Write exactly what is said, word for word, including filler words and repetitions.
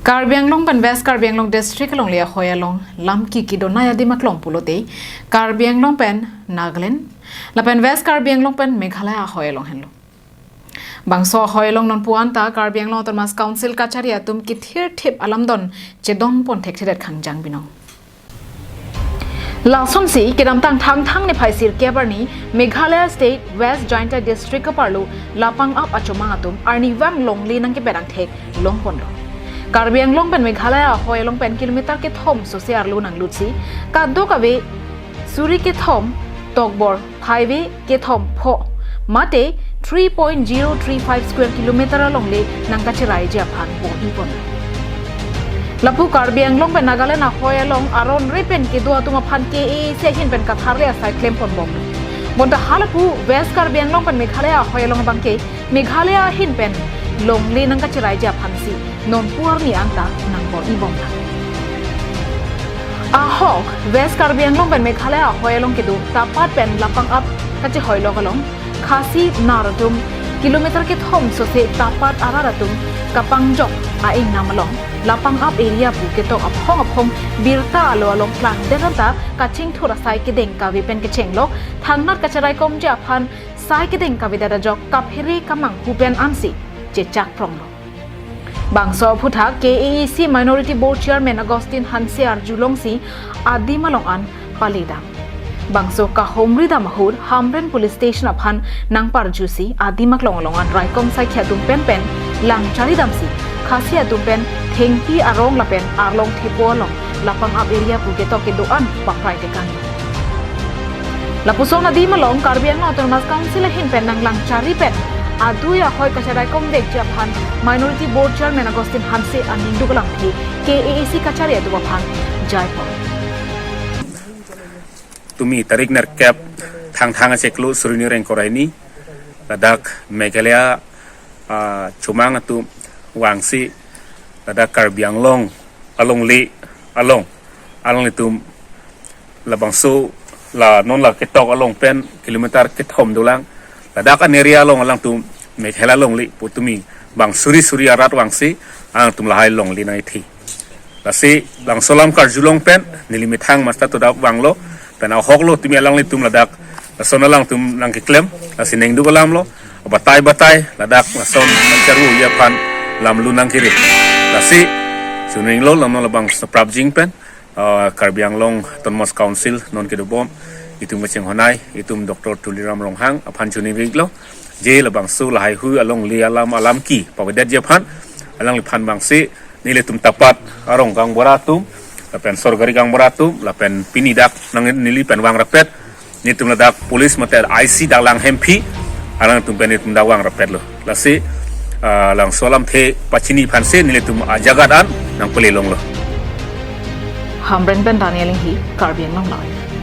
Karbi Anglong pen West Karbi Anglong District alongle ahoi along lamki kedonai adim aklong pulote Karbi Anglong pen Nagaland, lapen West Karbi Anglong pen Meghalaya ahoi along henlo. Bangso ahoi along nonpu anta Karbi Anglong Autonomous Council kachari atum kethirthip alamdon chedonpon thekthedet khangjang binong. Lasonsi kedamtang Thangthang niphai sirkep arni Meghalaya State West Jaintia District kaparlo lapangap achomang atum arnivang longle nangkeberang theklongponlo. Karbi Anglong pen Meghalaya ahoi along pen kilometer kethom sose arlo nanglutsi kadokave suri kethom tokbor highway kethom pho mate three point zero three five square kilometer alongle nangkacheraiji aphan bor-ipon. Lapu Karbi Anglong pen Nagaland ahoi along aron re pen kedo atum aphan K A A C ahin pen katharle asai klemponbomlo. Bonta halapu West Karbi Anglong pen Meghalaya ahoi along abangke Meghalaya ahin pen longle nangkacheraiji aphansi nonpu arni anta nangbor-ibomlang. Ahok West Karbi Anglong pen Meghalaya ahoi along kedo Tapat pen lapangap kachehoilok along Khasi nar atum kilometer kethom sose Tapat arat atum kapangjok a-ingnam along lapangap area pu ketok aphong aphong birta alo along klangdet anta kachingthur asai kedeng kave pen kechenglok thangnat kacheraikomji aphan sai kedeng kavedet ajok kaphere kamanghu pen ansi chechak pronglo. Bangso aphuthak K A A C Minority Board Chairman Augustine Hanse arjulongsi adim along an paledam. Bangso kahumridam ahut Hamren Police Station aphan nangparjusi adim aklong along an raikom saikhi atum penpen langcharidamsi Khasi atum pen thengpi arong lapen arlong thepo along lapangap area pu ketok kedo-an paprai tekang. Lapuson adim along Karbi Anglong Autonomous Council ahin pen nanglangchari pen adui ahoi kacheraikomdetji aphan Minority Board Chairman Augustine Hanse aning duk alamthe K A A C kachari atum aphan jaipon. Tumi tarik nerkep Thangthang achiklo suri ni ingkoi ra hini ladak Meghalaya ah, chomang atum vangsi ladak Karbi Anglong alongle along alanglitum labangso la non la ketok along pen kilometer kethom dolang ladak an area along alangtum Meghalaya longle pu tumi bang suri suri arat vangsi alangtum lahai longle nangkethi. Lasi labangso alam karjulong pen neli methang masta todak vanglo pen ahoklo tumi alanglitum ladak lason alangtum nangkeklem lasi ningduk alamlo batai batai ladak lason charui aphan lamlu nangkiri. Lasi chuninglo lamno labangso prapjin pen ah, Karbi Anglong Autonomous Council non kedobom itum kachinghonnei itum Doctor Tuliram Ronghang aphan chuning riklo je labangso lahai hui alongle alam alamki pavedetji aphan alangliphan vangsi nelitum Tapat arong gaonbura atum lapen sorkari gaonbura atum lapen pini dak nang neli pen vang rapet nelitum ladak police mate I C dak lang hemphi alangtum pen nelitum dak vang rapetlo. Lasi ah, labangso alamthe pachini aphansi nelitum ajagat an nangpele longlo. Hamren pen Daniel Inghi, Karbi Anglong Live.